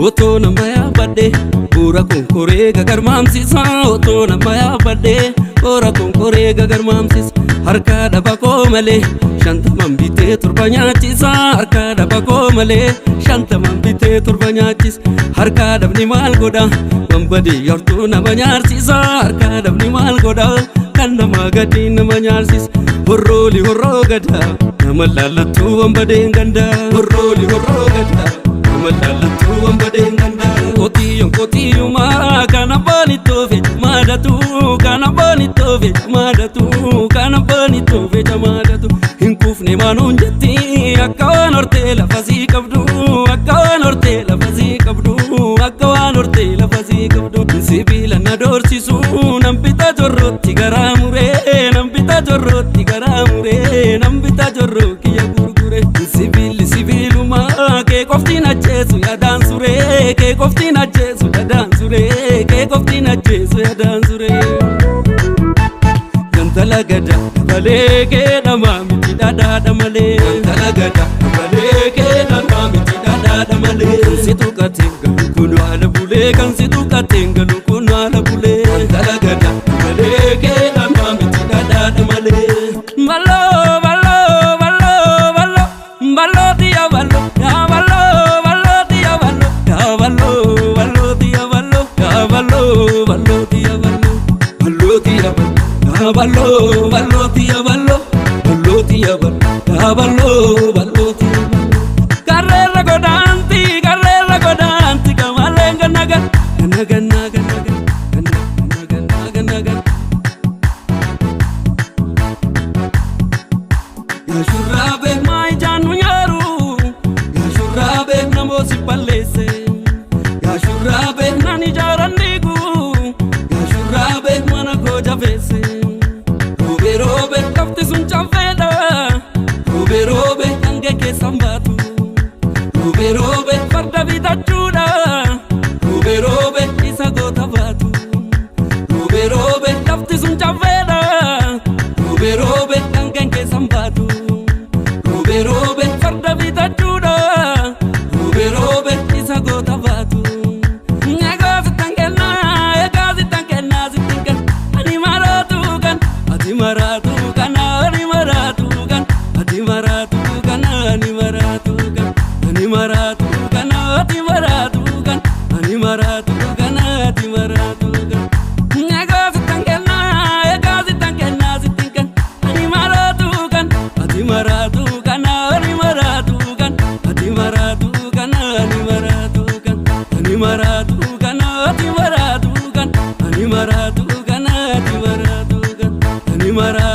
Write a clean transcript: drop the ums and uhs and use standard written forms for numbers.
Otoo nama yaabadhe bu'uura konkoree gagarmaamsisa. Otoo nama yaabadhe bu'uura konkoree gagarmaamsisa. Harka dhaba koo malee 50n bitee 7 nyaachisa. Harka dhaba koo malee 50n bitee 7 nyaachisa. Harka dhabni maal godha wanbadee yartuu nama nyaarsisa. Harka dhabni maal godha kan nama gadi nama nyaarsisa. Horrooli horroo gada nama laallattuu wanbadeen ganda. Horrooli horroo gada nama laallattuu wanbadeen ganda. Qotiyyoon qotiyyumaa kan abbaan ittoofe maadatu, kan abbaan ittoofe maadatu, kan abbaan ittoofe maadatu. Hin kuufne maanuun jetti akka waan hortee lafa sii qabdu, akka waan hortee lafa sii qabdu, akka waan hortee lafa sii qabdu. Sibiila na doorsisu nan bita jorrootti garaa muree, nan bita jorrootti garaa muree, nan bita jorroo kiyya gurgure. Sibiilli sibiilumaa kee qoftiin ajjeesu yaadaan suree, kee qoftiin ajjeesu yaadaan suree, kee qoftiin ajjeesu yaadaan suree. Gantala gada malee kee dhamaa miti dhadhaadha malee. Gantala gada malee kee dhamaa miti dhadhaadha malee. Kan si tuqateen galu kun haala bulee, kan si tuqateen galu kun haala bulee. Gantala gada malee kee dhamaa miti dhadhaadha malee. Baloo baloo baloo baloo baloo tiya baloo yaa baloo baloo tiya baloo yaa baloo baloo tiya baloo yaa baloo baloo tiya baloo baloo tiya baloo yaa baloo baloo tiya baloo baloo tiya baloo yaa baloo baloo tiya baloo. Karreerra godaanti karreerra godaanti kamaleen gannaga ganna ganna ganna ganna ganna ganna ganna. Yaa shurraabee maa ijaan nu nyaaru, yaa shurraabee namoo si balleesse, yaa shurraabee nan ijaaran diigu, yaa shurraabee mana koo jabeesse. Roobee roobee lafti sun caffeedha, roobee roobee hanga keessan baatu, roobee roobee farda bitachuudha, roobee roobee isa goota baatu, roobee roobee lafti sun caffeedha, roobee roobee hanga keessan baatu, roobee roobee farda bitachuudha, roobee roobee isa goota baatu. Egaa sittan kennaa, egaa sittan kennaa, sittin kenna, ani maraatu kan, ati maraatu kan, ani maraatu kan, ati maraatu kan, ani maraatu kan, ani maraatu kan, ati maraatu kan, ani maraatu kan, ati maraatu kan. Egaa sittan kennaa, egaa sittan kennaa, sittin kenna, ani maraatu kan, ati maraatu kan, ani maraatu kan, ati maraatu kan, ani maraatu kan, ani maraatu kan, ati maraatu kan, ani maraatu kan, ati maraatu kan, ani maraatu.